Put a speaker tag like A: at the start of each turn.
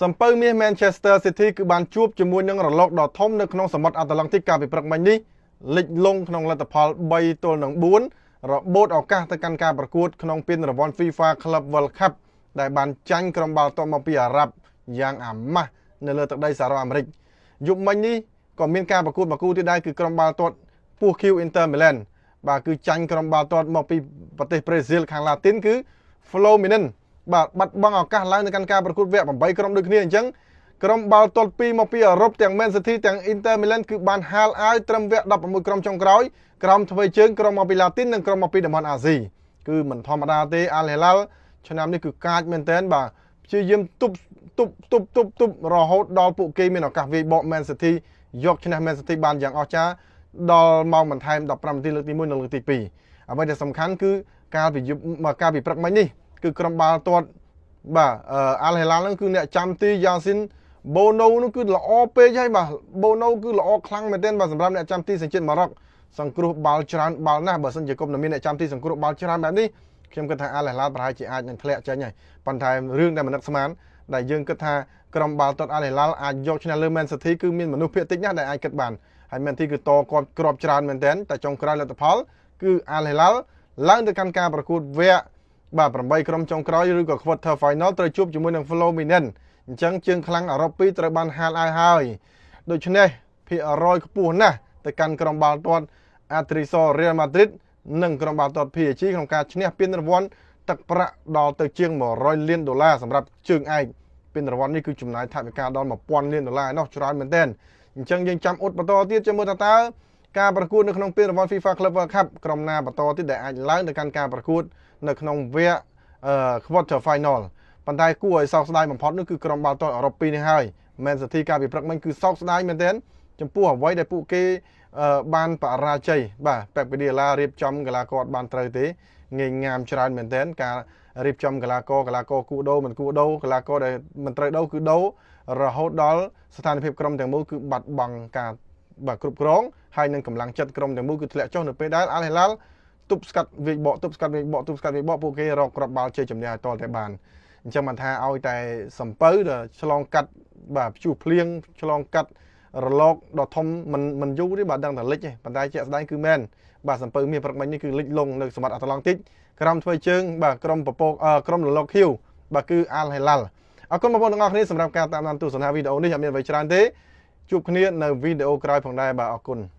A: សំពៅមាស Manchester City គឺបានជួបជាមួយនឹងរលកដ៏ធំនៅក្នុងសមុទ្រអាត្លង់តិកកាលពីព្រឹកមិញនេះលិចលង់ក្នុងលទ្ធផល3-4របូតឱកាសទៅកាន់ការប្រកួតក្នុងពានរង្វាន់ FIFA Club World Cup ដែលបានចាញ់ក្រុមបាល់ទាត់មកពីអារ៉ាប់យ៉ាងអាម៉ាស់នៅលើទឹកដីសហរដ្ឋអាមេរិកយប់មិញនេះក៏មានការប្រកួតមួយគូទៀតដែរគឺក្រុមបាល់ទាត់ពស់ខៀវ Inter Milan បាទគឺចាញ់ក្រុមបាល់ទាត់មកពីប្រទេសប្រេស៊ីលខាងឡាទីនគឺ Fluminense បាទបាត់បង់ឱកាសឡើងនៅកាន់ការប្រកួតវគ្គ8ក្រុមដូចគ្នាអញ្ចឹងក្រុមបាល់ទាត់ពីរមកពីអឺរ៉ុបទាំង Man City ទាំង Inter Milan គឺបានហាលអាយត្រឹមវគ្គ16ក្រុមចុងក្រោយក្រុមធ្វើជើងក្រុមមកពីឡាទីននិងក្រុមមកពីតំបន់អាស៊ីគឺមិនធម្មតាទេ Al Hilal ឆ្នាំនេះគឺកាចមែនទែនបាទព្យាយាមទប់ទប់ទប់ទប់ទប់រហូតដល់ពួកគេមានឱកាសវាយបក Man City យកឈ្នះ Man City បានយ៉ាងអស្ចារ្យដល់ម៉ោងបន្ថែម15នាទីលើកទី1និងលើកទី2អ្វីដែលសំខាន់គឺកាលពីយប់កាលពីព្រឹកមិញនេះគឺក្រុមបាល់ទាត់បាទអាល់ហេឡាល់ហ្នឹងគឺអ្នកចាំទីយ៉ាស៊ីនបូណូនោះគឺល្អពេកហើយបាទបូណូគឺល្អខ្លាំងមែនទែនបាទសម្រាប់អ្នកចាំទីសញ្ជាតិម៉ារ៉ុកសង្គ្រោះបាល់ច្រើនបាល់ណាស់បើសិនជាគុំមានអ្នកចាំទីសង្គ្រោះបាល់ច្រើនបែបនេះខ្ញុំគិតថាអាល់ហេឡាល់ប្រហែលជាអាចនឹងធ្លាក់ចេញហើយប៉ុន្តែរឿងដែលមិននឹកស្មានដែលយើងគិតថាក្រុមបាល់ទាត់អាល់ហេឡាល់អាចយកឈ្នះលើ Man City គឺមានមនុស្សភាគតិចណាស់ដែលអាចគិតបានហើយ Man City គឺតគាត់គ្រាប់ច្រើនមែនទែនតែចុងក្រោយលទ្ធផលគឺអាល់ហេឡាល់ឡើងទៅកាន់ការប្រកួតវគ្គបាទ8ក្រុមចុងក្រោយឬក៏ quarter final ត្រូវជួបជាមួយនឹង Fluminense អញ្ចឹងជើងខ្លាំងអឺរ៉ុប2ត្រូវបានហាលអាវហើយដូច្នេះភាគរយខ្ពស់ណាស់ទៅកាន់ក្រុមបាល់ទាត់ Atletico Real Madrid និងក្រុមបាល់ទាត់ PSG ក្នុងការឈ្នះពានរង្វាន់ទឹកប្រាក់ដល់ទៅជាង100លានដុល្លារសម្រាប់ជើងឯកពានរង្វាន់នេះគឺចំណាយថវិកាដល់1000លានដុល្លារឯណោះច្រើនមែនទែនអញ្ចឹងយើងចាំអ៊ុតបន្តទៀតចាំមើលថាតើការប្រកួតនៅក្នុងពានរង្វាន់ FIFA Club World Cup ក្រុមណាបន្តទៀតដែលអាចឡើងទៅកាន់ការប្រកួតនៅក្នុងវគ្គ quarter final ប៉ុន្តែគួរឲ្យសោកស្ដាយបំផុតនោះគឺក្រុមបាល់ទាត់អឺរ៉ុបពីរនេះហើយ Man City កាលពីព្រឹកមិញគឺសោកស្ដាយមែនទែនចំពោះអ្វីដែលពួកគេបានបរាជ័យបាទប៉េបហ្គាឌីឡារៀបចំកីឡាករបានត្រូវទេងាយងាមច្រើនមែនទែនការរៀបចំកីឡាករកីឡាករគួរដូរមិនគួរដូរកីឡាករដែលមិនត្រូវដូរគឺដូររហូតដល់ស្ថានភាពក្រុមទាំងមូលគឺបាត់បង់ការបាទគ្រប់គ្រងហើយនឹងកម្លាំងចិត្តក្រុមទាំងមូលគឺធ្លាក់ចុះនៅពេលដែលអាល់ហេឡាល់ទប់ស្កាត់វាយបកទប់ស្កាត់វាយបកទប់ស្កាត់វាយបកពួកគេរកគ្រាប់បាល់ជ័យជំនះឲ្យតតែបានអញ្ចឹងបានថាឲ្យតែសំពៅដែលឆ្លងកាត់បាទព្យុះភ្លៀងឆ្លងកាត់រលកដ៏ធំមិនមិនយូរទេបាទដឹងតែលិចទេប៉ុន្តែជាក់ស្ដែងគឺមែនបាទសំពៅមាសព្រឹកមិញនេះគឺលិចលង់នៅសមុទ្រអាត្លង់តិកក្រុមធ្វើជើងបាទក្រុមពពកក្រុមរលកខៀវបាទគឺអាល់ហេឡាល់អរគុណបងប្អូនទាំងអស់គ្នាសម្រាប់ការតាមដានទស្សនាវីដេអូនេះអត់មានអ្វីច្រើនទេជួបគ្នានៅវីដេអូក្រោយផងដែរបាទអរគុណ។